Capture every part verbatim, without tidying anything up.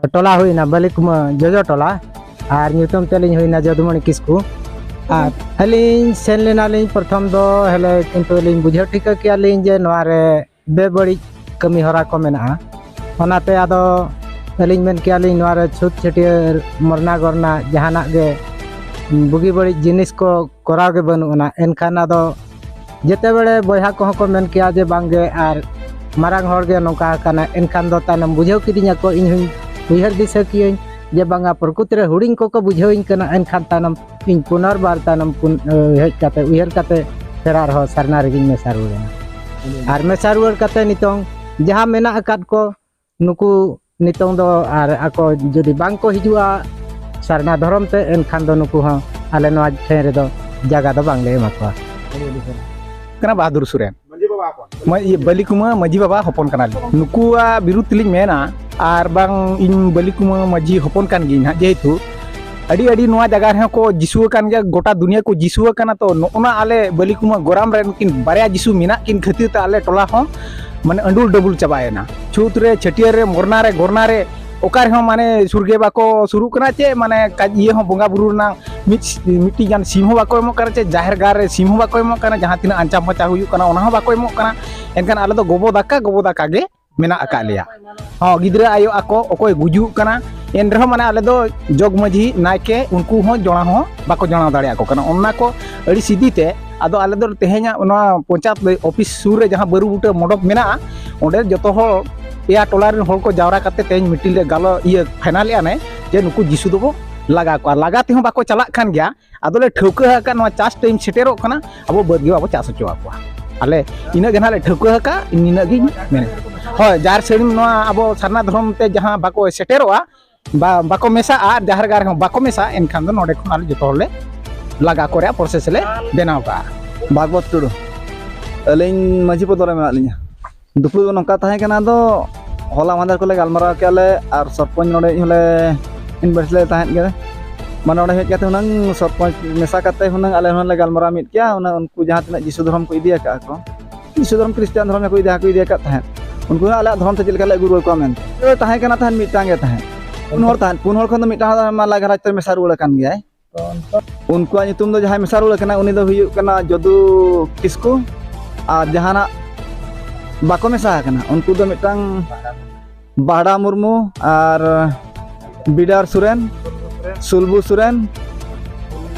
ᱴᱚᱞᱟ ᱦᱩᱭᱱᱟ ᱵᱟᱹᱞᱤᱠᱩᱢᱟᱹ ᱡᱚᱡᱚ ᱴᱚᱞᱟ, ᱟᱨ ᱧᱩᱛᱩᱢ ᱛᱟᱹᱞᱤᱧ ᱦᱩᱭᱱᱟ ᱡᱚᱫᱩᱢᱚᱬᱤ ᱠᱤᱥᱠᱩ᱾ ᱟᱨ ᱟᱹᱞᱤᱧ ᱥᱮᱱ ᱞᱮᱱᱟᱞᱤᱧ ᱯᱨᱚᱛᱷᱚᱢ ᱫᱚ, ᱦᱮᱞᱮ, ᱠᱤᱱᱛᱩ ᱟᱹᱞᱤᱧ ᱵᱩᱡᱷᱟᱹᱣ ᱴᱷᱤᱠᱟᱹ ᱠᱮᱜᱼᱟ ᱞᱤᱧ ᱡᱮ ᱱᱚᱣᱟ ᱨᱮ ᱵᱮᱵᱟᱹᱲᱤᱡ ᱠᱟᱹᱢᱤ ᱦᱚᱨᱟ ᱠᱚ ᱢᱮᱱᱟᱜᱼᱟ᱾ ᱚᱱᱟᱛᱮ ᱟᱫᱚ ᱟᱹᱞᱤᱧ ᱢᱮᱱ ᱠᱮᱜᱼᱟ ᱞᱤᱧ, ᱱᱚᱣᱟ ᱨᱮ ᱪᱷᱩᱛ ᱪᱷᱟᱹᱴᱭᱟᱹᱨ, ᱢᱚᱨᱱᱟ ᱜᱚᱨᱱᱟ, ᱡᱟᱦᱟᱱᱟᱜ ᱜᱮ ᱵᱩᱜᱤ ᱵᱟᱹᱲᱤᱡ ᱡᱤᱱᱤᱥ ᱠᱚ ᱠᱚᱨᱟᱣ ᱜᱮ ᱵᱟᱹᱱᱩᱜ ᱟᱱᱟ᱾ ᱮᱱᱠᱷᱟᱱ ᱟᱫᱚ ᱡᱮᱛᱮ ᱵᱮᱲᱮ ᱵᱚᱭᱦᱟ ᱠᱚᱦᱚᱸ ᱠᱚ ᱢᱮᱱ ᱠᱮᱜᱼᱟ ᱡᱮ ᱵᱟᱝ ᱜᱮ, ᱟᱨ ᱢᱟᱨᱟᱝ ᱦᱚᱲ ᱜᱮ ᱱᱚᱝᱠᱟ ᱟᱠᱟᱱᱟ, ᱮᱱᱠᱷᱟᱱ ᱫᱚ ᱛᱟᱭᱱᱚᱢ ᱵᱩᱡᱷᱟᱹᱣ ᱠᱤᱫᱤᱧᱟ ᱠᱚ, ᱤᱧ ᱦᱚᱸᱧ ᱩᱭᱦᱟᱹᱨ ᱫᱤᱥᱟᱹ ᱠᱤᱭᱟᱹᱧ ᱡᱮ ᱵᱟᱝᱟ, ᱯᱨᱚᱠᱨᱤᱛᱤ ᱨᱮ ᱦᱩᱰᱤᱧ ᱠᱚᱠᱚ ᱵᱩᱡᱷᱟᱹᱣᱤᱧ ᱠᱟᱱᱟ, ᱮᱱᱠᱷᱟᱱ ᱛᱟᱭᱱᱚᱢ ᱤᱧ ᱯᱩᱱᱚᱨᱵᱟᱨ ᱛᱟᱭᱱᱚᱢ ᱯᱩᱱ-, ᱦᱮᱡ ᱠᱟᱛᱮ, ᱩᱭᱦᱟᱹᱨ ᱠᱟᱛᱮ ᱯᱷᱮᱨᱟᱨ ᱦᱚᱸ ᱥᱟᱨᱱᱟ ᱨᱮᱜᱮᱧ ᱢᱮᱥᱟ ᱨᱩᱣᱟᱹᱲᱮᱱᱟ᱾ ᱟᱨ ᱢᱮᱥᱟ ᱨᱩᱣᱟᱹᱲ ᱠᱟᱛᱮ ᱱᱤᱛᱚᱝ ᱡᱟᱦᱟᱸ ᱢᱮᱱᱟᱜ ᱟᱠᱟᱫ ᱠᱚ, ᱱᱩᱠᱩ ᱱᱤᱛᱚᱝ ᱫᱚ ᱟᱨ ᱟᱠᱚ ᱡᱩᱫᱤ ᱵᱟᱝ ᱠᱚ ᱦᱤᱡᱩᱜᱼᱟ ᱥᱟᱨᱱᱟ ᱫᱷᱚᱨᱚᱢ ᱛᱮ, ᱮᱱᱠᱷᱟᱱ ᱫᱚ ᱱᱩᱠᱩ ᱦᱚᱸ ᱟᱞᱮ ᱱᱚᱣᱟ ᱴᱷᱮᱱ ᱨᱮᱫᱚ ᱡᱟᱭᱜᱟ ᱫᱚ ᱵᱟᱝᱞᱮ ᱮᱢᱟ ᱠᱚᱣᱟ᱾ ᱠᱟᱱᱟ ᱵᱟᱦᱟᱫᱩᱨ ᱥᱚᱨᱮᱱ᱾ ᱢᱟᱹᱡᱷᱤ ᱵᱟᱵᱟ ᱦᱚᱯᱚᱱ᱾ ᱢᱟᱹ-, ᱤᱭᱟᱹ, ᱵᱟᱹᱞᱤᱠᱩᱢᱟᱹ ᱢᱟᱹᱡᱷᱤ ᱵᱟᱵᱟ ᱦᱚᱯᱚᱱ ᱠᱟᱱᱟᱞᱤᱧ᱾ ᱱᱩᱠᱩᱣᱟᱜ ᱵᱤᱨᱩᱫᱷ ᱛᱮᱞᱤᱧ ᱢᱮᱱᱟ, ᱟᱨ ᱵᱟᱝ ᱤᱧ ᱵᱟᱹᱞᱤᱠᱩᱢᱟᱹ ᱢᱟᱹᱡᱷᱤ ᱦᱚᱯᱚᱱ ᱠᱟᱱ ᱜᱤᱭᱟᱹᱧ ᱦᱟᱸᱜ, ᱡᱮᱦᱮᱛᱩ ᱟᱹᱰᱤ ᱟᱹᱰᱤ ᱱᱚᱣᱟ ᱡᱟᱭᱜᱟ ᱨᱮᱦᱚᱸ ᱠᱚ ᱡᱤᱥᱩ ᱟᱠᱟᱱ ᱜᱮᱭᱟ, ᱜᱚᱴᱟ ᱫᱩᱱᱤᱭᱟᱹ ᱠᱚ ᱡᱤᱥᱩ ᱟᱠᱟᱱᱟ᱾ ᱛᱚ ᱱᱚᱜᱼᱚ ᱱᱟ ᱟᱞᱮ ᱵᱟᱹᱞᱤᱠᱩᱢᱟᱹ ᱜᱚᱨᱟᱢ ᱨᱮᱱ ᱠᱤᱱ ᱵᱟᱨᱭᱟ ᱡᱤᱥᱩ ᱢᱮᱱᱟᱜ ᱠᱤᱱ ᱠᱷᱟᱹᱛᱤᱨ ᱛᱮ ᱟᱞᱮ ᱴᱚᱞᱟ ᱦᱚᱸ ᱢᱟᱱᱮ ᱟᱹᱰᱩᱞ ᱰᱟᱹᱵᱩᱞ ᱪᱟᱵᱟᱭᱮᱱᱟ᱾ ᱪᱷᱩᱛ ᱨᱮ, ᱪᱷᱟᱹᱴᱭᱟᱹᱨ ᱨᱮ, ᱢᱚᱨᱱᱟ ᱨᱮ, ᱜᱚᱨᱱᱟ ᱨᱮ, ᱚᱠᱟ ᱨᱮᱦᱚᱸ ᱢᱟᱱᱮ ᱥᱩᱨ ᱜᱮ ᱵᱟᱠᱚ ᱥᱩᱨᱩᱜ ᱠᱟᱱᱟ, ᱪᱮ ᱢᱟᱱᱮ ᱠᱟᱡ ᱤᱭᱟᱹ ᱦᱚᱸ ᱵᱚᱸᱜᱟ ᱵᱩᱨᱩ ᱨᱮᱱᱟᱜ ᱢᱤᱫ, ᱢᱤᱫᱴᱤᱡ ᱜᱟᱱ ᱥᱤᱢ ᱦᱚᱸ ᱵᱟᱠᱚ ᱮᱢᱚᱜ ᱠᱟᱱᱟ, ᱪᱮ ᱡᱟᱦᱮᱨ ᱜᱟᱲ ᱨᱮ ᱥᱤᱢ ᱦᱚᱸ ᱵᱟᱠᱚ ᱮᱢᱚᱜ ᱠᱟᱱᱟ, ᱡᱟᱦᱟᱸ ᱛᱤᱱᱟᱹᱜ ᱟᱧᱪᱟ ᱯᱷᱟᱧᱪᱟ ᱦᱩᱭᱩᱜ ᱠᱟᱱᱟ ᱚᱱᱟ ᱦᱚᱸ ᱵᱟᱠᱚ ᱮᱢᱚᱜ ᱠᱟᱱᱟ᱾ ᱮᱱᱠᱷᱟᱱ ᱟᱞᱮ ᱫᱚ ᱜᱚᱵᱚ ᱫᱟᱠᱟ, ᱜᱚᱵᱚ ᱫᱟᱠᱟ ᱜᱮ ᱢᱮᱱᱟᱜ ᱟᱠᱟᱫ ᱞᱮᱭᱟ᱾ ᱦᱚᱸ, ᱜᱤᱫᱽᱨᱟᱹ ᱟᱭᱳ ᱟᱠᱚ ᱚᱠᱚᱭ ᱜᱩᱡᱩᱜ ᱠᱟᱱᱟ, ᱮᱱ ᱨᱮᱦᱚᱸ ᱢᱟᱱᱮ ᱟᱞᱮ ᱫᱚ ᱡᱚᱜᱽ ᱢᱟᱹᱡᱷᱤ, ᱱᱟᱭᱠᱮ, ᱩᱱᱠᱩ ᱦᱚᱸ ᱡᱚᱲᱟᱣ ᱦᱚᱸ ᱵᱟᱠᱚ ᱡᱚᱲᱟᱣ ᱫᱟᱲᱮᱭᱟᱠᱚ ᱠᱟᱱᱟ᱾ ᱚᱱᱟ ᱠᱚ ᱟᱹᱰᱤ ᱥᱤᱫᱤ ᱛᱮ ᱟᱫᱚ ᱟᱞᱮ ᱫᱚ ᱛᱮᱦᱮᱧᱟᱜ ᱱᱚᱣᱟ ᱯᱚᱧᱪᱟᱭᱮᱛ ᱚᱯᱷᱤᱥ ᱥᱩᱨ ᱨᱮ ᱡᱟᱦᱟᱸ ᱵᱟᱹᱨᱩ ᱵᱩᱴᱟᱹ ᱢᱚᱰᱚᱯ ᱢᱮᱱᱟᱜᱼᱟ, ᱚᱸᱰᱮ ᱡᱚᱛᱚ ᱦᱚᱲ, ᱯᱮᱭᱟ ᱴᱚᱞᱟ ᱨᱮᱱ ᱦᱚᱲ ᱠᱚ ᱡᱟᱣᱨᱟ ᱠᱟᱛᱮ ᱛᱮᱦᱮᱧ ᱢᱤᱴᱤᱝ ᱞᱮ ᱜᱟᱞᱚ-, ᱤᱭᱟᱹ, ᱯᱷᱟᱭᱱᱟᱞᱮᱜᱼᱟ ᱱᱮ ᱡᱮ ᱱᱩᱠᱩ ᱡᱤᱥᱩ ᱫᱚᱵᱚ ᱞᱟᱜᱟ ᱠᱚᱣᱟ᱾ ᱞᱟᱜᱟ ᱛᱮᱦᱚᱸ ᱵᱟᱠᱚ ᱪᱟᱞᱟᱜ ᱠᱟᱱ ᱜᱮᱭᱟ᱾ ᱟᱫᱚᱞᱮ ᱴᱷᱟᱹᱣᱠᱟᱹ ᱟᱠᱟᱫ ᱱᱚᱣᱟ ᱪᱟᱥ ᱴᱟᱭᱤᱢ ᱥᱮᱴᱮᱨᱚᱜ ᱠᱟᱱᱟ, ᱟᱵᱚ ᱵᱟᱹᱫᱽ ᱜᱮ ᱵᱟᱵᱚ ᱪᱟᱥ ᱦᱚᱪᱚ ᱟᱠᱚᱣᱟ᱾ ᱟᱞᱮ ᱤᱱᱟᱹᱜ ᱜᱮ ᱱᱟᱦᱟᱜ ᱞᱮ ᱴᱷᱟᱹᱣᱠᱟᱹ ᱟᱠᱟᱫ, ᱱᱤᱱᱟᱹᱜ ᱜᱤᱧ ᱢᱮᱱᱮᱫ᱾ ᱦᱳᱭ, ᱡᱟᱨ ᱥᱟᱹᱲᱤᱢ ᱱᱚᱣᱟ ᱟᱵᱚ ᱥᱟᱨᱱᱟ ᱫᱷᱚᱨᱚᱢ ᱛᱮ ᱡᱟᱦᱟᱸ ᱵᱟᱠᱚ ᱥᱮᱴᱮᱨᱚᱜᱼᱟ, ᱵᱟ-, ᱵᱟᱠᱚ ᱢᱮᱥᱟᱜᱼᱟ, ᱟᱨ ᱡᱟᱦᱮᱨ ᱜᱟᱲ ᱨᱮᱦᱚᱸ ᱵᱟᱠᱚ ᱢᱮᱥᱟᱜᱼᱟ, ᱮᱱᱠᱷᱟᱱ ᱫᱚ ᱱᱚᱰᱮ ᱠᱷᱚᱱ ᱟᱞᱮ ᱡᱚᱛᱚ ᱦᱚᱲᱞᱮ ᱞᱟᱜᱟ ᱠᱚ ᱨᱮᱭᱟᱜ ᱯᱨᱚᱥᱮᱥ ᱞᱮ ᱵᱮᱱᱟᱣ ᱠᱟᱜᱼᱟ᱾ ᱵᱷᱟᱜᱽᱵᱚᱛ ᱴᱩᱰᱩ, ᱟᱹᱞᱤᱧ ᱢᱟᱹᱡᱷᱤ ᱯᱚᱫᱚ ᱨᱮ ᱢᱮᱱᱟᱜ ᱞᱤᱧᱟ᱾ ᱫᱩᱯᱲᱩᱵ ᱫᱚ ᱱᱚᱝᱠᱟ ᱛᱟᱦᱮᱸ ᱠᱟᱱᱟ, ᱫᱚ ᱦᱚᱞᱟ ᱢᱟᱦᱫᱮᱨ ᱠᱚᱞᱮ ᱜᱟᱞᱢᱟᱨᱟᱣ ᱠᱮᱜᱼᱟ ᱞᱮ, ᱟᱨ ᱥᱚᱨᱯᱚᱧᱪ ᱱᱚᱰᱮ ᱤᱧ ᱦᱚᱸᱞᱮ ᱤᱱᱵᱷᱟᱭᱤᱴ ᱞᱮ ᱛᱟᱦᱮᱸᱫ ᱜᱮ, ᱢᱟᱱᱮ ᱱᱚᱰᱮ ᱦᱮᱡ ᱠᱟᱛᱮ ᱦᱩᱱᱟᱹᱝ ᱥᱚᱨᱯᱚᱧᱪ ᱢᱮᱥᱟ ᱠᱟᱛᱮ ᱦᱩᱱᱟᱹᱝ ᱟᱞᱮ ᱦᱚᱸᱞᱮ ᱜᱟᱞᱢᱟᱨᱟᱣ ᱢᱤᱫ ᱠᱮᱭᱟ, ᱦᱩᱱᱟᱹᱝ ᱩᱱᱠᱩ ᱡᱟᱦᱟᱸ ᱛᱤᱱᱟᱹᱜ ᱡᱤᱥᱩ ᱫᱷᱚᱨᱚᱢ ᱠᱚ ᱤᱫᱤ ᱟᱠᱟᱫᱼᱟ ᱠᱚ, ᱡᱤᱥᱩ ᱫᱷᱚᱨᱚᱢ ᱠᱷᱨᱤᱥᱴᱟᱱ ᱫᱷᱚᱨᱚᱢ ᱠᱚ ᱤᱫᱤ, ᱠᱚ ᱤᱫᱤ ᱟᱠᱟᱫ ᱛᱟᱦᱮᱸᱫ, ᱩᱱᱠᱩ ᱦᱚᱸ ᱟᱞᱮᱭᱟᱜ ᱫᱷᱚᱨᱚᱢ ᱛᱮ ᱪᱮᱫ ᱞᱮᱠᱟ ᱞᱮ ᱟᱹᱜᱩ ᱨᱩᱣᱟᱹᱲ ᱠᱚᱣᱟ ᱢᱮᱱᱛᱮ᱾ ᱛᱟᱦᱮᱸ ᱠᱟᱱᱟ ᱛᱟᱦᱮᱸᱫ, ᱢᱤᱫᱴᱟᱝ ᱜᱮ ᱛᱟᱦᱮᱸᱫ᱾ ᱯᱩᱱ ᱦᱚᱲ ᱛᱟᱦᱮᱸᱫ, ᱯᱩᱱ ᱦᱚᱲ ᱠᱷᱚᱱ ᱫᱚ ᱢᱤᱫᱴᱟᱝ ᱦᱚᱲ ᱫᱚ ᱢᱟᱞᱟ ᱜᱷᱟᱨᱚᱸᱡᱽ ᱛᱮ ᱢᱮᱥᱟ ᱨᱩᱣᱟᱹᱲ ᱟᱠᱟᱱ ᱜᱮᱭᱟᱭ᱾ ᱛᱚ, ᱩᱱᱠᱩᱣᱟᱜ ᱧᱩᱛᱩᱢ ᱫᱚ ᱡᱟᱦᱟᱸᱭ ᱢᱮᱥᱟ ᱨᱩᱣᱟᱹᱲ ᱟᱠᱟᱱᱟ, ᱩᱱᱤ ᱫᱚ ᱦᱩᱭᱩᱜ ᱠᱟᱱᱟ ᱡᱚᱫᱩ ᱠᱤᱥᱠᱩ, ᱟᱨ ᱡᱟᱦᱟᱱᱟᱜ ᱵᱟᱠᱚ ᱢᱮᱥᱟ ᱟᱠᱟᱱᱟ, ᱩᱱᱠᱩ ᱫᱚ ᱢᱤᱫᱴᱟᱝ ᱵᱟᱦᱲᱟ ᱢᱩᱨᱢᱩ ᱟᱨ ᱵᱤᱰᱟᱨ ᱥᱚᱨᱮᱱ, ᱥᱩᱞᱵᱩ ᱥᱚᱨᱮᱱ,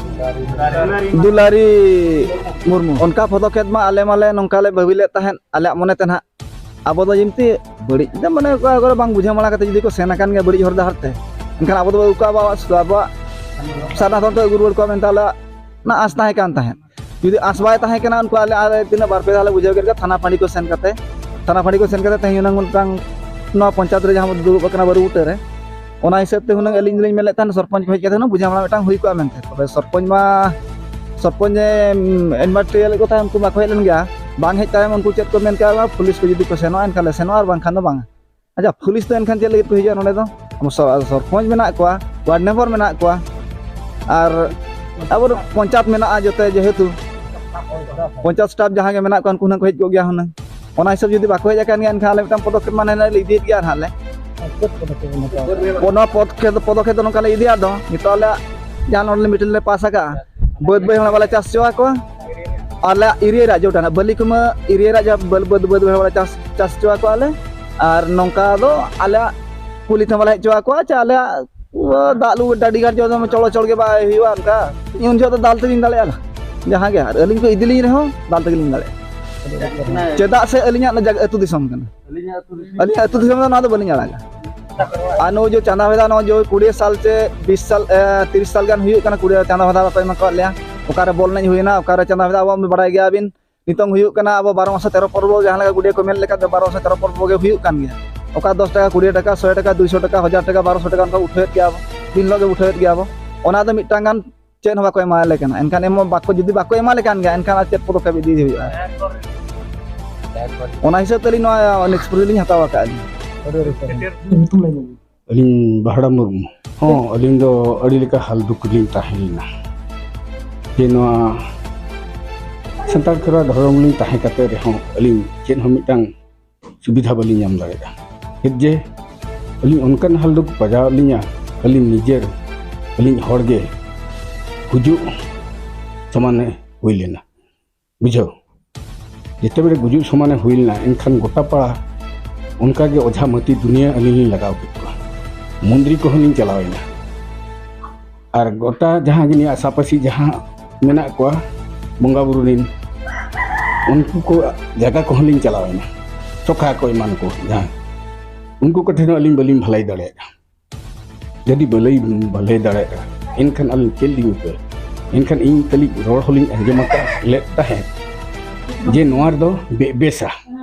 ᱫᱩᱞᱟᱨᱤ ᱢᱩᱨᱢᱩ᱾ ᱚᱱᱠᱟ ᱯᱚᱫᱚᱠᱷᱮᱯ ᱢᱟ ᱟᱞᱮ ᱢᱟᱞᱮ ᱱᱚᱝᱠᱟ ᱞᱮ ᱵᱷᱟᱹᱵᱤ ᱞᱮᱫ ᱛᱟᱦᱮᱸᱫ ᱟᱞᱮᱭᱟᱜ ᱢᱚᱱᱮ ᱛᱮ ᱱᱟᱦᱟᱜ, ᱟᱵᱚ ᱫᱚ ᱡᱤᱱᱛᱤ ᱵᱟᱹᱲᱤᱡ ᱫᱚ ᱢᱟᱱᱮ ᱚᱠᱟ ᱠᱚᱨᱮ ᱵᱟᱝ ᱵᱩᱡᱷᱟᱹᱣ ᱢᱟᱲᱟ ᱠᱟᱛᱮ ᱡᱩᱫᱤ ᱠᱚ ᱥᱮᱱ ᱟᱠᱟᱱ ᱜᱮᱭᱟ ᱵᱟᱹᱲᱤᱡ ᱦᱚᱨ ᱰᱟᱦᱟᱨ ᱛᱮ, ᱮᱱᱠᱷᱟᱱ ᱟᱵᱚ ᱫᱚ ᱩᱱᱠᱩ ᱟᱵᱚᱣᱟᱜ, ᱟᱵᱚᱣᱟᱜ ᱥᱟᱨᱱᱟ ᱫᱷᱚᱨᱚᱢ ᱛᱮ ᱟᱹᱜᱩ ᱨᱩᱣᱟᱹᱲ ᱠᱚᱣᱟ ᱢᱮᱱᱛᱮ ᱟᱞᱮᱭᱟᱜ ᱚᱱᱟ ᱟᱸᱥ ᱛᱟᱦᱮᱸ ᱠᱟᱱ ᱛᱟᱦᱮᱸᱫ᱾ ᱡᱩᱫᱤ ᱟᱸᱥ ᱵᱟᱭ ᱛᱟᱦᱮᱸ ᱠᱟᱱᱟ, ᱩᱱᱠᱩ ᱟᱞᱮ, ᱟᱞᱮ ᱛᱤᱱᱟᱹᱜ ᱵᱟᱨ ᱯᱮ ᱫᱷᱟᱣ ᱞᱮ ᱵᱩᱡᱷᱟᱹᱣ ᱠᱮᱫ ᱠᱚᱣᱟ, ᱛᱷᱟᱱᱟ ᱯᱷᱟᱹᱲᱤ ᱠᱚ ᱥᱮᱱ ᱠᱟᱛᱮ, ᱛᱷᱟᱱᱟ ᱯᱷᱟᱹᱲᱤ ᱠᱚ ᱥᱮᱱ ᱠᱟᱛᱮ ᱛᱮᱦᱮᱧ ᱦᱩᱱᱟᱹᱝ ᱢᱤᱫᱴᱟᱝ ᱱᱚᱣᱟ ᱯᱚᱧᱪᱟᱭᱮᱛ ᱨᱮ ᱡᱟᱦᱟᱸ ᱵᱚᱱ ᱫᱩᱲᱩᱵ ᱟᱠᱟᱱᱟ ᱵᱟᱹᱨᱩ ᱵᱩᱴᱟᱹ ᱨᱮ, ᱚᱱᱟ ᱦᱤᱥᱟᱹᱵ ᱛᱮ ᱦᱩᱱᱟᱹᱝ ᱟᱹᱞᱤᱧ ᱫᱚᱞᱤᱧ ᱢᱮᱱ ᱞᱮᱫ ᱛᱟᱦᱮᱸᱫ ᱥᱚᱨᱯᱚᱧᱪ ᱠᱚ ᱦᱮᱡ ᱠᱟᱛᱮ ᱦᱩᱱᱟᱹᱝ ᱵᱩᱡᱷᱟᱹᱣ ᱢᱟᱲᱟ ᱢᱤᱫᱴᱟᱝ ᱦᱩᱭ ᱠᱚᱜᱼᱟ ᱢᱮᱱᱛᱮ᱾ ᱛᱚᱵᱮ ᱥᱚᱨᱯᱚᱧᱪ ᱢᱟ, ᱥᱚᱨᱯᱚᱧᱪ ᱮ invite ᱞᱮᱫ ᱠᱚ ᱛᱟᱦᱮᱸᱫ, ᱩᱱᱠᱩ ᱵᱟᱠᱚ ᱦᱮᱡ ᱞᱮᱱ ᱜᱮᱭᱟ᱾ ᱵᱟᱝ ᱦᱮᱡ ᱛᱟᱭᱚᱢ ᱩᱱᱠᱩ ᱪᱮᱫ ᱠᱚ ᱢᱮᱱ ᱠᱮᱜᱼᱟ, ᱯᱩᱞᱤᱥ ᱠᱚ ᱡᱩᱫᱤ ᱠᱚ ᱥᱮᱱᱚᱜᱼᱟ ᱮᱱᱠᱷᱟᱱ ᱞᱮ ᱥᱮᱱᱚᱜᱼᱟ, ᱟᱨ ᱵᱟᱝᱠᱷᱟᱱ ᱫᱚ ᱵᱟᱝᱟ᱾ ᱟᱪᱪᱷᱟ, ᱯᱩᱞᱤᱥ ᱫᱚ ᱮᱱᱠᱷᱟᱱ ᱪᱮᱫ ᱞᱟᱹᱜᱤᱫ ᱠᱚ ᱦᱤᱡᱩᱜᱼᱟ ᱱᱚᱰᱮ ᱫᱚ? ᱟᱵᱚ ᱥᱚ-, ᱥᱚᱨᱯᱚᱧᱪ ᱢᱮᱱᱟᱜ ᱠᱚᱣᱟ, ᱣᱟᱨᱰ ᱢᱮᱢᱵᱟᱨ ᱢᱮᱱᱟᱜ ᱠᱚᱣᱟ, ᱟᱨ ᱟᱵᱚ ᱯᱚᱧᱪᱟᱭᱮᱛ ᱢᱮᱱᱟᱜᱼᱟ ᱡᱚᱛᱚ, ᱡᱮᱦᱮᱛᱩ ᱯᱚᱧᱪᱟᱭᱮᱛ ᱥᱴᱟᱯ ᱡᱟᱦᱟᱸ ᱜᱮ ᱢᱮᱱᱟᱜ ᱠᱚᱣᱟ, ᱩᱱᱠᱩ ᱦᱩᱱᱟᱹᱝ ᱠᱚ ᱦᱮᱡ ᱠᱚᱜ ᱜᱮᱭᱟ ᱦᱩᱱᱟᱹᱝ᱾ ᱚᱱᱟ ᱦᱤᱥᱟᱹᱵ ᱡᱩᱫᱤ ᱵᱟᱠᱚ ᱦᱮᱡ ᱟᱠᱟᱱ ᱜᱮᱭᱟ, ᱮᱱᱠᱷᱟᱱ ᱟᱞᱮ ᱢᱤᱫᱴᱟᱝ ᱯᱚᱫᱚᱠᱷᱮᱯ ᱢᱟᱱᱮ ᱞᱮ ᱤᱫᱤᱭᱮᱫ ᱜᱮᱭᱟ ᱱᱟᱦᱟᱜ ᱞᱮ᱾ ᱪᱮᱫ ᱯᱚᱫᱚᱠᱷᱮᱯ ᱵᱚᱱ ᱦᱟᱛᱟᱣᱟ? ᱱᱚᱣᱟ ᱯᱚᱫᱚᱠᱷᱮᱯ, ᱯᱚᱫᱚᱠᱷᱮᱯ ᱫᱚ ᱱᱚᱝᱠᱟ ᱞᱮ ᱤᱫᱤᱭᱟ, ᱫᱚ ᱱᱤᱛᱚᱜ ᱟᱞᱮᱭᱟᱜ ᱡᱟᱦᱟᱸ ᱱᱚᱰᱮ ᱢᱤᱴᱤᱝ ᱞᱮ ᱯᱟᱥ ᱟᱠᱟᱫᱼᱟ, ᱵᱟᱹᱫᱽ ᱵᱟᱹᱭᱦᱟᱹᱲ ᱵᱟᱞᱮ ᱪᱟᱥ ᱦᱚᱪᱚ ᱟᱠᱚᱣᱟ᱾ ᱟᱞᱮᱭᱟᱜ ᱮᱨᱤᱭᱟ ᱨᱮᱭᱟᱜ ᱡᱮᱴᱟ ᱦᱮᱱᱟᱜ ᱵᱟᱹᱞᱤᱠᱩᱢᱟᱹ ᱮᱨᱤᱭᱟ ᱨᱮᱭᱟᱜ ᱡᱟᱦᱟᱸ ᱵᱟᱹᱫᱽ, ᱵᱟᱹᱫᱽ, ᱵᱟᱹᱫᱽ ᱵᱟᱹᱭᱦᱟᱹᱲ ᱵᱟᱞᱮ ᱪᱟᱥ, ᱪᱟᱥ ᱦᱚᱪᱚ ᱟᱠᱚᱣᱟ ᱞᱮ᱾ ᱟᱨ ᱱᱚᱝᱠᱟ ᱫᱚ ᱟᱞᱮᱭᱟᱜ ᱠᱩᱞᱦᱤ ᱛᱮᱦᱚᱸ ᱵᱟᱞᱮ ᱦᱮᱡ ᱦᱚᱪᱚ ᱟᱠᱚᱣᱟ, ᱪᱮ ᱟᱞᱮᱭᱟᱜ, ᱩᱣᱟᱹ, ᱫᱟᱜ ᱞᱩ ᱰᱟᱹᱰᱤ ᱜᱷᱟᱴ ᱡᱚᱢ ᱪᱚᱲᱚ ᱪᱚᱲ ᱜᱮ ᱵᱟᱭ ᱦᱩᱭᱩᱜᱼᱟ ᱚᱱᱠᱟ᱾ ᱩᱱ ᱡᱚᱦᱚᱜ ᱫᱚ ᱫᱟᱞ ᱛᱮᱜᱮᱧ ᱫᱟᱲᱮᱭᱟᱜᱼᱟ, ᱡᱟᱦᱟᱸ ᱜᱮ᱾ ᱟᱨ ᱟᱹᱞᱤᱧ ᱠᱚ ᱤᱫᱤ ᱞᱤᱧ ᱨᱮᱦᱚᱸ ᱫᱟᱞ ᱛᱮᱜᱮᱞᱤᱧ ᱫᱟᱲᱮᱭᱟᱜᱼᱟ, ᱪᱮᱫᱟᱜ ᱥᱮ ᱟᱹᱞᱤᱧᱟᱜ ᱚᱱᱟ ᱡᱟᱭᱜᱟ ᱟᱹᱛᱩ ᱫᱤᱥᱚᱢ ᱠᱟᱱᱟ᱾ ᱟᱹᱞᱤᱧᱟᱜ ᱟᱹᱛᱩ ᱫᱤᱥᱚᱢ ᱫᱚ ᱱᱚᱣᱟ ᱫᱚ ᱵᱟᱹᱞᱤᱧ ᱟᱲᱟᱜᱟ᱾ ᱟᱨ ᱱᱩᱭ ᱡᱮ ᱪᱟᱸᱫᱟ ᱵᱷᱮᱫᱟ, ᱱᱚᱣᱟ ᱡᱮ ᱠᱩᱲᱤ ᱥᱟᱞ ᱪᱮ ᱵᱤᱥ ᱥᱟᱞ, ᱮ, ᱛᱤᱨᱤᱥ ᱥᱟᱞ ᱜᱟᱱ ᱦᱩᱭᱩᱜ ᱠᱟᱱᱟ, ᱠᱩᱲᱤ ᱪᱟᱸᱫᱟ ᱵᱷᱮᱫᱟ ᱵᱟᱠᱚ ᱮᱢᱟ ᱠᱟᱫ ᱞᱮᱭᱟ᱾ ᱚᱠᱟᱨᱮ ᱵᱚᱞ ᱮᱱᱮᱡ ᱦᱩᱭᱱᱟ, ᱚᱠᱟᱨᱮ ᱪᱟᱸᱫᱟ ᱵᱷᱮᱫᱟ, ᱟᱵᱚ ᱵᱟᱲᱟᱭ ᱜᱮᱭᱟᱵᱤᱱ᱾ ᱱᱤᱛᱚᱝ ᱦᱩᱭᱩᱜ ᱠᱟᱱᱟ ᱟᱵᱚ ᱵᱟᱨᱚ ᱢᱟᱥᱮ ᱛᱮᱨᱚ ᱯᱚᱨᱵᱚ, ᱡᱟᱦᱟᱸ ᱞᱮᱠᱟ ᱜᱩᱰᱤᱭᱟᱹ ᱠᱚ ᱢᱮᱱ ᱞᱮᱠᱟ ᱫᱚ ᱵᱟᱨᱚ ᱢᱟᱥᱮ ᱛᱮᱨᱚ ᱯᱚᱨᱵᱚ ᱜᱮ ᱦᱩᱭᱩᱜ ᱠᱟᱱ ᱜᱮᱭᱟ᱾ ᱚᱠᱟ ᱫᱚᱥ ᱴᱟᱠᱟ, ᱠᱩᱲᱤ ᱴᱟᱠᱟ, ᱥᱚᱭ ᱴᱟᱠᱟ, ᱫᱩᱭᱥᱚ ᱴᱟᱠᱟ, ᱦᱟᱡᱟᱨ ᱴᱟᱠᱟ, ᱵᱟᱨᱚᱥᱚ ᱴᱟᱠᱟ ᱚᱱᱠᱟ ᱩᱴᱷᱟᱹᱣᱮᱫ ᱜᱮᱭᱟ ᱵᱚ, ᱫᱤᱱ ᱦᱤᱞᱳᱜ ᱜᱮ ᱩᱴᱷᱟᱹᱣᱮᱫ ᱜᱮᱭᱟ ᱵᱚ᱾ ᱚᱱᱟ ᱫᱚ ᱢᱤᱫᱴᱟᱝ ᱜᱟᱱ ᱪᱮᱫ ᱦᱚᱸ ᱵᱟᱠᱚ ᱮᱢᱟᱞᱮ ᱠᱟᱱᱟ᱾ ᱮᱱᱠᱷᱟᱱ ᱮᱢ ᱵᱟᱠᱚ, ᱡᱩᱫᱤ ᱵᱟᱠᱚ ᱮᱢᱟᱞᱮ ᱠᱟᱱ ᱜᱮᱭᱟ, ᱮᱱᱠᱷᱟᱱ ᱟᱨ ᱪᱮᱫ ᱯᱚᱫᱚᱠᱷᱮᱯ ᱤᱫᱤ ᱦᱩᱭᱩᱜᱼᱟ? ᱚᱱᱟ ᱦᱤᱥᱟᱹᱵ ᱛᱮ ᱟᱹᱞᱤᱧ ᱱᱚᱣᱟ ᱱᱤᱥᱯᱚᱛᱤ ᱞᱤᱧ ᱦᱟᱛᱟᱣ ᱟᱠᱟᱫᱼᱟ ᱞᱤᱧ᱾ ᱟᱹᱰᱤ ᱟᱹᱰᱤ ᱥᱟᱨᱦᱟᱣ᱾ ᱧᱩᱛᱩᱢ ᱞᱟᱹᱭ ᱧᱚᱜ ᱢᱮ᱾ ᱟᱹᱞᱤᱧ ᱵᱟᱦᱲᱟ ᱢᱩᱨᱢᱩ᱾ ᱦᱚᱸ, ᱟᱹᱞᱤᱧ ᱫᱚ ᱟᱹᱰᱤ ᱞᱮᱠᱟ ᱦᱟᱞ ᱫᱩᱠ ᱨᱮᱞᱤᱧ ᱛᱟᱦᱮᱸ ᱞᱮᱱᱟ᱾ ᱡᱮ ᱱᱚᱣᱟ ᱥᱟᱱᱛᱟᱲ ᱠᱷᱮᱨᱣᱟᱲ ᱫᱷᱚᱨᱚᱢ ᱨᱮᱞᱤᱧ ᱛᱟᱦᱮᱸ ᱠᱟᱛᱮ ᱨᱮᱦᱚᱸ ᱟᱹᱞᱤᱧ ᱪᱮᱫ ᱦᱚᱸ ᱢᱤᱫᱴᱟᱝ ᱥᱩᱵᱤᱫᱷᱟ ᱵᱟᱹᱞᱤᱧ ᱧᱟᱢ ᱫᱟᱲᱮᱭᱟᱜᱼᱟ᱾ ᱪᱮᱫ ᱡᱮ ᱟᱹᱞᱤᱧ ᱚᱱᱠᱟᱱ ᱦᱟᱞ ᱫᱩᱠ ᱯᱟᱡᱟᱣ ᱞᱤᱧᱟ, ᱟᱹᱞᱤᱧ ᱱᱤᱡᱮᱨ, ᱟᱹᱞᱤᱧ ᱦᱚᱲ ᱜᱮ ᱜᱩᱡᱩᱜ ᱥᱚᱢᱟᱱᱮ ᱦᱩᱭ ᱞᱮᱱᱟ᱾ ᱵᱩᱡᱷᱟᱹᱣ, ᱡᱮᱛᱮ ᱵᱮᱲᱮ ᱜᱩᱡᱩᱜ ᱥᱚᱢᱟᱱᱮ ᱦᱩᱭ ᱞᱮᱱᱟ, ᱮᱱᱠᱷᱟᱱ ᱜᱚᱴᱟ ᱯᱟᱲᱟ ᱚᱱᱠᱟ ᱜᱮ ᱚᱡᱷᱟ ᱢᱟᱹᱛᱤ ᱫᱩᱱᱤᱭᱟᱹ ᱟᱹᱞᱤᱧ ᱞᱤᱧ ᱞᱟᱜᱟᱣ ᱠᱮᱫ ᱠᱚᱣᱟ᱾ ᱢᱚᱱᱫᱨᱤ ᱠᱚᱦᱚᱸ ᱞᱤᱧ ᱪᱟᱞᱟᱣ ᱮᱱᱟ᱾ ᱟᱨ ᱜᱚᱴᱟ ᱡᱟᱦᱟᱸ ᱜᱮ ᱱᱤᱭᱟᱹ ᱟᱥᱟᱯᱟᱥᱤ ᱡᱟᱦᱟᱸ ᱢᱮᱱᱟᱜ ᱠᱚᱣᱟ ᱵᱚᱸᱜᱟ ᱵᱩᱨᱩ ᱨᱮᱱ, ᱩᱱᱠᱩ ᱠᱚ ᱡᱟᱭᱜᱟ ᱠᱚᱦᱚᱸ ᱞᱤᱧ ᱪᱟᱞᱟᱣ ᱮᱱᱟ᱾ ᱥᱚᱠᱷᱟ ᱠᱚ ᱮᱢᱟᱱ ᱠᱚ ᱡᱟᱦᱟᱸ, ᱩᱱᱠᱩ ᱠᱚ ᱴᱷᱮᱱ ᱦᱚᱸ ᱟᱹᱞᱤᱧ ᱵᱟᱹᱞᱤᱧ ᱵᱷᱟᱹᱞᱟᱹᱭ ᱫᱟᱲᱮᱭᱟᱜᱼᱟ᱾ ᱡᱩᱫᱤ ᱵᱟᱹᱞᱟᱹᱭ ᱵᱷᱟᱹᱞᱟᱹᱭ ᱫᱟᱲᱮᱭᱟᱜᱼᱟ, ᱮᱱᱠᱷᱟᱱ ᱟᱹᱞᱤᱧ ᱪᱮᱫ ᱞᱤᱧ ᱩᱯᱟᱹᱭᱟ? ᱮᱱᱠᱷᱟᱱ ᱤᱧ ᱠᱷᱟᱹᱞᱤ ᱨᱚᱲ ᱦᱚᱸᱞᱤᱧ ᱟᱸᱡᱚᱢ ᱟᱠᱟᱫ ᱞᱮᱫ ᱛᱟᱦᱮᱸᱫ ᱡᱮ ᱱᱚᱣᱟ ᱨᱮᱫᱚ ᱵᱮ-, ᱵᱮᱥᱟ,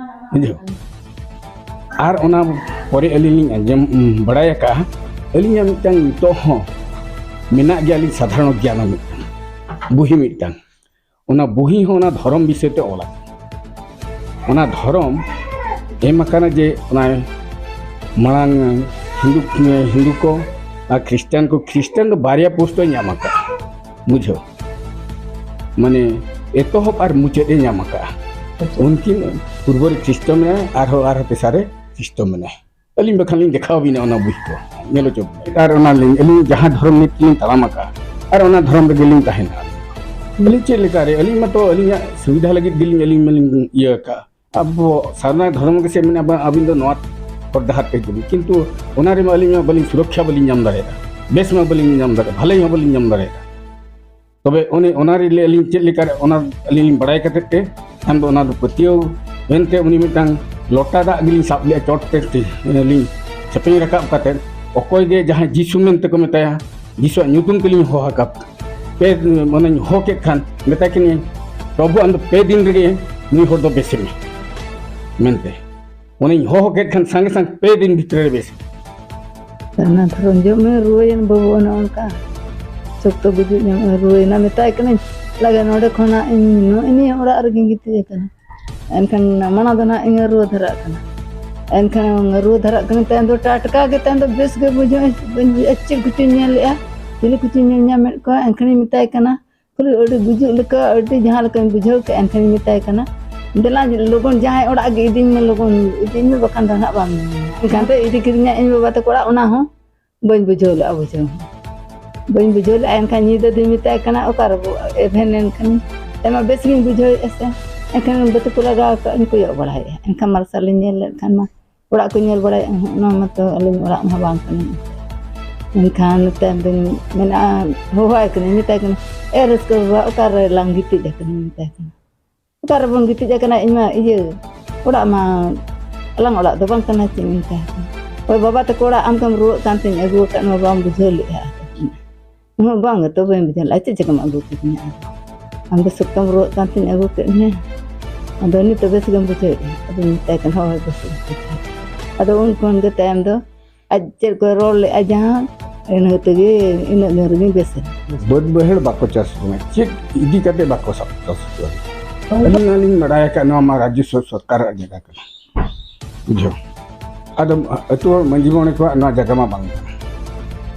ᱵᱩᱡᱷᱟᱹᱣ᱾ ᱟᱨ ᱚᱱᱟ ᱯᱚᱨᱮ ᱟᱹᱞᱤᱧ ᱞᱤᱧ ᱟᱸᱡᱚᱢ, ᱩᱢ, ᱵᱟᱲᱟᱭ ᱟᱠᱟᱫᱼᱟ, ᱟᱹᱞᱤᱧᱟᱜ ᱢᱤᱫᱴᱟᱝ ᱱᱤᱛᱚᱜ ᱦᱚᱸ ᱢᱮᱱᱟᱜ ᱜᱮᱭᱟ, ᱟᱹᱞᱤᱧ ᱥᱟᱫᱷᱟᱨᱚᱬ ᱜᱮᱭᱟᱱ ᱢᱤᱫᱴᱟᱝ ᱵᱩᱦᱤ ᱢᱤᱫᱴᱟᱝ, ᱚᱱᱟ ᱵᱩᱦᱤ ᱦᱚᱸ ᱚᱱᱟ ᱫᱷᱚᱨᱚᱢ ᱵᱤᱥᱚᱭ ᱛᱮ ᱚᱞᱟ᱾ ᱚᱱᱟ ᱫᱷᱚᱨᱚᱢ ᱮᱢ ᱟᱠᱟᱱᱟ ᱡᱮ ᱚᱱᱟ ᱢᱟᱲᱟᱝ ᱦᱤᱱᱫᱩ, ᱦᱤᱱᱫᱩ ᱠᱚ ᱟᱨ ᱠᱷᱨᱤᱥᱴᱟᱱ ᱠᱚ, ᱠᱷᱨᱤᱥᱴᱟᱱ ᱫᱚ ᱵᱟᱨᱭᱟ ᱯᱳᱥᱴ ᱫᱚᱭ ᱧᱟᱢ ᱟᱠᱟᱫᱼᱟ, ᱵᱩᱡᱷᱟᱹᱣ᱾ ᱢᱟᱱᱮ ᱮᱛᱚᱦᱚᱵ ᱟᱨ ᱢᱩᱪᱟᱹᱫ ᱮ ᱧᱟᱢ ᱟᱠᱟᱫᱼᱟ᱾ ᱩᱱᱠᱤᱱ ᱯᱩᱨᱵᱚ ᱨᱮ ᱠᱷᱨᱤᱥᱴᱚ ᱢᱮᱱᱟᱭᱟ, ᱟᱨᱦᱚᱸ, ᱟᱨᱦᱚᱸ ᱛᱮᱥᱟᱨ ᱨᱮ ᱠᱷᱨᱤᱥᱴᱚ ᱢᱮᱱᱟᱭᱟ᱾ ᱟᱹᱞᱤᱧ ᱵᱟᱠᱷᱟᱱ ᱞᱤᱧ ᱫᱮᱠᱷᱟᱣ ᱵᱤᱱᱟ ᱚᱱᱟ ᱵᱩᱦᱤ ᱠᱚ, ᱧᱮᱞ ᱦᱚᱪᱚ ᱵᱤᱱᱟ᱾ ᱟᱨ ᱚᱱᱟ ᱞᱤᱧ, ᱟᱹᱞᱤᱧ ᱡᱟᱦᱟᱸ ᱫᱷᱚᱨᱚᱢ ᱱᱤᱛ ᱞᱤᱧ ᱛᱟᱲᱟᱢ ᱟᱠᱟᱫᱼᱟ, ᱟᱨ ᱚᱱᱟ ᱫᱷᱚᱨᱚᱢ ᱨᱮᱜᱮ ᱞᱤᱧ ᱛᱟᱦᱮᱱᱟ᱾ ᱟᱹᱞᱤᱧ ᱪᱮᱫ ᱞᱮᱠᱟ ᱨᱮ? ᱟᱹᱞᱤᱧ ᱢᱟᱛᱚ ᱟᱹᱞᱤᱧᱟᱜ ᱥᱩᱵᱤᱫᱷᱟ ᱞᱟᱹᱜᱤᱫ ᱜᱮᱞᱤᱧ, ᱟᱹᱞᱤᱧ ᱢᱟᱞᱤᱧ ᱤᱭᱟᱹ ᱟᱠᱟᱫᱼᱟ᱾ ᱟᱵᱚ ᱥᱟᱨᱱᱟ ᱫᱷᱚᱨᱚᱢ ᱜᱮᱥᱮ ᱢᱮᱱᱟ, ᱵᱟ, ᱟᱹᱵᱤᱱ ᱫᱚ ᱱᱚᱣᱟ ᱦᱚᱨ ᱰᱟᱦᱟᱨ ᱛᱮ ᱦᱤᱡᱩᱜ ᱵᱤᱱ, ᱠᱤᱱᱛᱩ ᱚᱱᱟ ᱨᱮᱢᱟ ᱟᱹᱞᱤᱧ ᱢᱟ ᱵᱟᱹᱞᱤᱧ ᱥᱩᱨᱚᱠᱷᱟ ᱵᱟᱹᱞᱤᱧ ᱧᱟᱢ ᱫᱟᱲᱮᱭᱟᱜᱼᱟ, ᱵᱮᱥ ᱢᱟ ᱵᱟᱹᱞᱤᱧ ᱧᱟᱢ ᱫᱟᱲᱮᱭᱟᱜᱼᱟ, ᱵᱷᱟᱹᱞᱟᱹᱭ ᱦᱚᱸ ᱵᱟᱹᱞᱤᱧ ᱧᱟᱢ ᱫᱟᱲᱮᱭᱟᱜᱼᱟ᱾ ᱛᱚᱵᱮ ᱚᱱᱮ ᱚᱱᱟ ᱨᱮ ᱟᱹᱞᱤᱧ ᱪᱮᱫ ᱞᱮᱠᱟ ᱨᱮ, ᱚᱱᱟ ᱟᱹᱞᱤᱧ ᱞᱤᱧ ᱵᱟᱲᱟᱭ ᱠᱟᱛᱮᱫ ᱛᱮ, ᱠᱷᱟᱱ ᱫᱚ ᱚᱱᱟ ᱫᱚ ᱯᱟᱹᱛᱭᱟᱹᱣ ᱮᱱᱛᱮ ᱩᱱᱤ ᱢᱤᱫᱴᱟᱝ ᱞᱚᱴᱟ ᱫᱟᱜ ᱜᱮᱞᱤᱧ ᱥᱟᱵ ᱞᱮᱫᱼᱟ, ᱪᱚᱴ ᱛᱮ ᱛᱮ ᱞᱤᱧ ᱥᱮᱯᱮᱧ ᱨᱟᱠᱟᱵ ᱠᱟᱛᱮᱫ, ᱚᱠᱚᱭ ᱜᱮ ᱡᱟᱦᱟᱸᱭ ᱡᱤᱥᱩ ᱢᱮᱱᱛᱮ ᱠᱚ ᱢᱮᱛᱟᱭᱟ, ᱡᱤᱥᱩᱣᱟᱜ ᱧᱩᱛᱩᱢ ᱛᱮᱞᱤᱧ ᱦᱚᱦᱚ ᱟᱠᱟᱫ, ᱯᱮ, ᱢᱟᱱᱮᱧ ᱦᱚᱦᱚ ᱠᱮᱫ ᱠᱷᱟᱱ ᱢᱮᱛᱟᱭ ᱠᱟᱹᱱᱟᱹᱧ, "ᱯᱨᱚᱵᱷᱩ, ᱟᱢ ᱫᱚ ᱯᱮ ᱫᱤᱱ ᱨᱮᱜᱮ ᱱᱩᱭ ᱦᱚᱲ ᱫᱚ ᱵᱮᱥᱮ ᱢᱮ" ᱢᱮᱱᱛᱮ᱾ ᱚᱱᱮᱧ ᱦᱚᱦᱚ ᱠᱮᱫ ᱠᱷᱟᱱ ᱥᱟᱸᱜᱮ ᱥᱟᱝ ᱯᱮ ᱫᱤᱱ ᱵᱷᱤᱛᱨᱤ ᱨᱮ ᱵᱮᱥ᱾ ᱚᱱᱟ ᱫᱷᱚᱨᱚᱢ ᱡᱚᱢ ᱮ ᱨᱩᱣᱟᱹᱭᱮᱱ ᱵᱟᱹᱵᱩ, ᱚᱱᱮ ᱚᱱᱠᱟ ᱥᱚᱠᱛᱚ ᱜᱩᱡᱩᱜ ᱧᱟᱢ ᱮ ᱨᱩᱣᱟᱹᱭᱮᱱᱟ᱾ ᱢᱮᱛᱟᱭ ᱠᱟᱹᱱᱟᱹᱧ, "ᱞᱟᱜᱮ ᱱᱚᱰᱮ ᱠᱷᱚᱱᱟᱜ ᱤᱧ ᱱᱚᱜᱼᱚᱭ ᱱᱤᱭᱟᱹ ᱚᱲᱟᱜ ᱨᱮᱜᱮᱧ ᱜᱤᱛᱤᱡ ᱟᱠᱟᱱᱟ, ᱮᱱᱠᱷᱟᱱ ᱢᱟᱲᱟᱝ ᱫᱚ ᱱᱟᱦᱟᱜ ᱤᱧ ᱨᱩᱣᱟᱹ ᱫᱷᱟᱨᱟᱜ ᱠᱟᱱᱟ, ᱮᱱᱠᱷᱟᱱ ᱨᱩᱣᱟᱹ ᱫᱷᱟᱨᱟᱜ ᱠᱟᱹᱱᱟᱹᱧ, ᱛᱟᱭᱚᱢ ᱫᱚ ᱴᱟᱴᱠᱟ ᱜᱮ ᱛᱟᱭᱚᱢ ᱫᱚ ᱵᱮᱥ ᱜᱮ ᱵᱩᱡᱷᱟᱹᱜᱼᱟ, ᱵᱟᱹᱧ ᱵᱩᱡᱷᱟᱹᱜᱼᱟ, ᱪᱮᱫ ᱠᱚᱪᱚᱧ ᱧᱮᱞᱮᱜᱼᱟ, ᱪᱤᱞᱤ ᱠᱚᱪᱚᱧ ᱧᱮᱞ ᱧᱟᱢᱮᱫ ᱠᱚᱣᱟ", ᱮᱱᱠᱷᱟᱱᱤᱧ ᱢᱮᱛᱟᱭ ᱠᱟᱱᱟ, ᱠᱷᱟᱹᱞᱤ ᱟᱹᱰᱤ ᱜᱩᱡᱩᱜ ᱞᱮᱠᱟ, ᱟᱹᱰᱤ ᱡᱟᱦᱟᱸ ᱞᱮᱠᱟᱧ ᱵᱩᱡᱷᱟᱹᱣ ᱠᱮᱫᱼᱟ, ᱮᱱᱠᱷᱟᱱᱤᱧ ᱢᱮᱛᱟᱭ ᱠᱟᱱᱟ, ᱫᱮᱞᱟ ᱞᱚᱜᱚᱱ ᱡᱟᱦᱟᱸᱭ ᱚᱲᱟᱜ ᱜᱮ ᱤᱫᱤᱧ ᱢᱮ, ᱞᱚᱜᱚᱱ ᱤᱫᱤᱧ ᱢᱮ, ᱵᱟᱠᱷᱟᱱ ᱫᱚ ᱱᱟᱦᱟᱜ ᱵᱟᱝ ᱧᱟᱢᱚᱜᱼᱟ᱾ ᱮᱱᱠᱷᱟᱱ ᱫᱚ ᱤᱫᱤ ᱠᱤᱫᱤᱧᱟ ᱤᱧ ᱵᱟᱵᱟ ᱛᱟᱠᱚ ᱚᱲᱟᱜ, ᱚᱱᱟ ᱦᱚᱸ ᱵᱟᱹᱧ ᱵᱩᱡᱷᱟᱹᱣ ᱞᱮᱫᱼᱟ, ᱵᱩᱡᱷᱟᱹᱣ ᱦᱚᱸ ᱵᱟᱹᱧ ᱵᱩᱡᱷᱟᱹᱣ ᱞᱮᱫᱼᱟ᱾ ᱮᱱᱠᱷᱟᱱ ᱧᱤᱫᱟᱹ ᱫᱚᱧ ᱢᱮᱛᱟᱭ ᱠᱟᱱᱟ, "ᱚᱠᱟ ᱨᱮᱵᱚ ᱮᱵᱷᱮᱱ ᱮᱱ ᱠᱷᱟᱱᱤᱧ?" ᱟᱭᱢᱟ ᱵᱮᱥ ᱜᱤᱧ ᱵᱩᱡᱷᱟᱹᱣᱮᱫᱼᱟ ᱥᱮ᱾ ᱮᱱᱠᱷᱟᱱ ᱵᱟᱹᱛᱤ ᱠᱚ ᱞᱟᱜᱟᱣ ᱟᱠᱟᱫ ᱤᱧ ᱠᱚᱭᱚᱜ ᱵᱟᱲᱟᱭᱮᱫᱼᱟ᱾ ᱮᱱᱠᱷᱟᱱ ᱢᱟᱨᱥᱟᱞ ᱤᱧ ᱧᱮᱞ ᱞᱮᱫ ᱠᱷᱟᱱ ᱢᱟ ᱚᱲᱟᱜ ᱠᱚ ᱧᱮᱞ ᱵᱟᱲᱟᱭᱮᱫᱼᱟ, ᱦᱚᱸ, ᱚᱱᱟ ᱢᱟᱛᱚ ᱟᱹᱞᱤᱧ ᱚᱲᱟᱜ ᱢᱟ ᱵᱟᱝ ᱠᱟᱱᱟ᱾ ᱮᱱᱠᱷᱟᱱ ᱛᱟᱭᱚᱢ ᱫᱚᱧ ᱢᱮᱱᱟ, ᱦᱚᱦᱚᱣᱟᱭ ᱠᱟᱹᱱᱟᱹᱧ, ᱢᱮᱛᱟᱭ ᱠᱟᱹᱱᱟᱹᱧ, "ᱮ ᱨᱟᱹᱥᱠᱟᱹ ᱵᱟᱵᱟ, ᱚᱠᱟ ᱨᱮᱞᱟᱝ ᱜᱤᱛᱤᱡ ᱟᱠᱟᱱᱟ?" ᱢᱮᱛᱟᱭ ᱠᱟᱱᱟ᱾ "ᱚᱠᱟ ᱨᱮᱵᱚᱱ ᱜᱤᱛᱤᱡ ᱟᱠᱟᱱᱟ? ᱤᱧ ᱢᱟ ᱤᱭᱟᱹ, ᱚᱲᱟᱜ ᱢᱟ ᱟᱞᱟᱝ ᱚᱲᱟᱜ ᱫᱚ ᱵᱟᱝ ᱠᱟᱱᱟ ᱪᱮ?" ᱢᱮᱛᱟᱭ ᱠᱟᱱᱟ᱾ "ᱦᱳᱭ, ᱵᱟᱵᱟ ᱛᱟᱠᱚ ᱚᱲᱟᱜ ᱟᱢ ᱛᱮᱢ ᱨᱩᱣᱟᱹᱜ ᱠᱟᱱ ᱛᱤᱧ ᱟᱹᱜᱩ ᱟᱠᱟᱫ ᱢᱟ, ᱵᱟᱢ ᱵᱩᱡᱷᱟᱹᱣ ᱞᱮᱫᱼᱟ?" ᱩᱱᱟᱹᱜ ᱵᱟᱝ ᱜᱮᱛᱚ ᱵᱟᱹᱧ ᱵᱩᱡᱷᱟᱹᱣ ᱞᱮᱫᱼᱟ, ᱪᱮᱫ ᱪᱤᱠᱟᱹᱢ ᱟᱹᱜᱩ ᱠᱤᱫᱤᱧᱟ? ᱟᱫᱚ ᱟᱢ ᱫᱚ ᱥᱚᱠᱛᱚᱢ ᱨᱩᱣᱟᱹᱜ ᱠᱟᱱ ᱛᱤᱧ ᱟᱹᱜᱩ ᱠᱮᱫ ᱢᱮᱭᱟ, ᱟᱫᱚ ᱱᱤᱛᱚᱜ ᱵᱮᱥ ᱜᱮᱢ ᱵᱩᱡᱷᱟᱹᱣᱮᱫᱼᱟ? ᱟᱫᱚᱧ ᱢᱮᱛᱟᱭ ᱠᱟᱱᱟ, "ᱦᱳᱭ, ᱵᱮᱥ ᱜᱮ ᱵᱩᱡᱷᱟᱹᱣᱮᱫᱼᱟ᱾" ᱟᱫᱚ ᱩᱱ ᱠᱷᱚᱱ ᱜᱮ ᱛᱟᱭᱚᱢ ᱫᱚ ᱟᱡ ᱪᱮᱫ ᱠᱚᱭ ᱨᱚᱲ ᱞᱮᱫᱼᱟ ᱡᱟᱦᱟᱸ, ᱤᱱᱟᱹ ᱛᱮᱜᱮ ᱤᱱᱟᱹᱜ ᱫᱤᱱ ᱨᱮᱜᱮᱧ ᱵᱮᱥ ᱮᱱᱟ᱾ ᱵᱟᱹᱫᱽ ᱵᱟᱹᱭᱦᱟᱹᱲ ᱵᱟᱠᱚ ᱪᱟᱥ ᱡᱚᱝᱟ, ᱪᱮᱫ ᱤᱫᱤ ᱠᱟᱛᱮ ᱵᱟᱠᱚ ᱥᱟᱵ ᱪᱟᱥ ᱡᱚᱝᱟ? ᱟᱹᱞᱤᱧ ᱢᱟᱞᱤᱧ ᱵᱟᱲᱟᱭ ᱟᱠᱟᱫ, ᱱᱚᱣᱟ ᱢᱟ ᱨᱟᱡᱽᱡᱚ ᱥᱚᱨᱠᱟᱨᱟᱜ ᱡᱟᱭᱜᱟ ᱠᱟᱱᱟ, ᱵᱩᱡᱷᱟᱹᱣ᱾ ᱟᱫᱚ ᱟᱹᱛᱩ ᱦᱚᱲ ᱢᱟᱹᱡᱷᱤ ᱢᱚᱬᱮ ᱠᱚᱣᱟᱜ ᱱᱚᱣᱟ ᱡᱟᱭᱜᱟ ᱢᱟ ᱵᱟᱝ ᱠᱟᱱᱟ,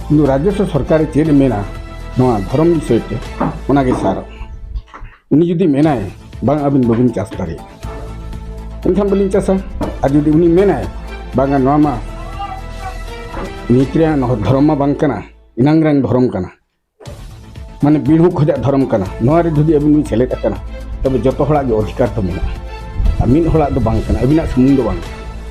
ᱠᱤᱱᱛᱩ ᱨᱟᱡᱽᱡᱚ ᱥᱚᱨᱠᱟᱨᱮ ᱪᱮᱫ ᱮ ᱢᱮᱱᱟ ᱱᱚᱣᱟ ᱫᱷᱚᱨᱚᱢ ᱵᱤᱥᱚᱭ ᱛᱮ, ᱚᱱᱟᱜᱮ ᱥᱟᱨᱚᱜ᱾ ᱩᱱᱤ ᱡᱩᱫᱤ ᱢᱮᱱᱟᱭ, "ᱵᱟᱝ, ᱟᱹᱵᱤᱱ ᱵᱟᱹᱵᱤᱱ ᱪᱟᱥ ᱫᱟᱲᱮᱭᱟᱜᱼᱟ," ᱮᱱᱠᱷᱟᱱ ᱵᱟᱹᱞᱤᱧ ᱪᱟᱥᱟ᱾ ᱟᱨ ᱡᱩᱫᱤ ᱩᱱᱤ ᱢᱮᱱᱟᱭ, "ᱵᱟᱝᱟ, ᱱᱚᱣᱟ ᱢᱟ ᱱᱤᱛ ᱨᱮᱭᱟᱜ ᱫᱷᱚᱨᱚᱢ ᱢᱟ ᱵᱟᱝ ᱠᱟᱱᱟ, ᱮᱱᱟᱝ ᱨᱮᱱ ᱫᱷᱚᱨᱚᱢ ᱠᱟᱱᱟ, ᱢᱟᱱᱮ ᱵᱤᱲᱦᱩ ᱠᱷᱚᱡᱟᱜ ᱫᱷᱚᱨᱚᱢ ᱠᱟᱱᱟ, ᱱᱚᱣᱟ ᱨᱮ ᱡᱩᱫᱤ ᱟᱹᱵᱤᱱ ᱵᱤᱱ ᱥᱮᱞᱮᱫ ᱟᱠᱟᱱᱟ, ᱛᱚᱵᱮ ᱡᱚᱛᱚ ᱦᱚᱲᱟᱜ ᱜᱮ ᱚᱫᱷᱤᱠᱟᱨ ᱫᱚ ᱢᱮᱱᱟᱜᱼᱟ, ᱟᱨ ᱢᱤᱫ ᱦᱚᱲᱟᱜ ᱫᱚ ᱵᱟᱝ ᱠᱟᱱᱟ, ᱟᱹᱵᱤᱱᱟᱜ ᱥᱩᱢᱩᱝ ᱫᱚ ᱵᱟᱝ ᱠᱟᱱᱟ᱾"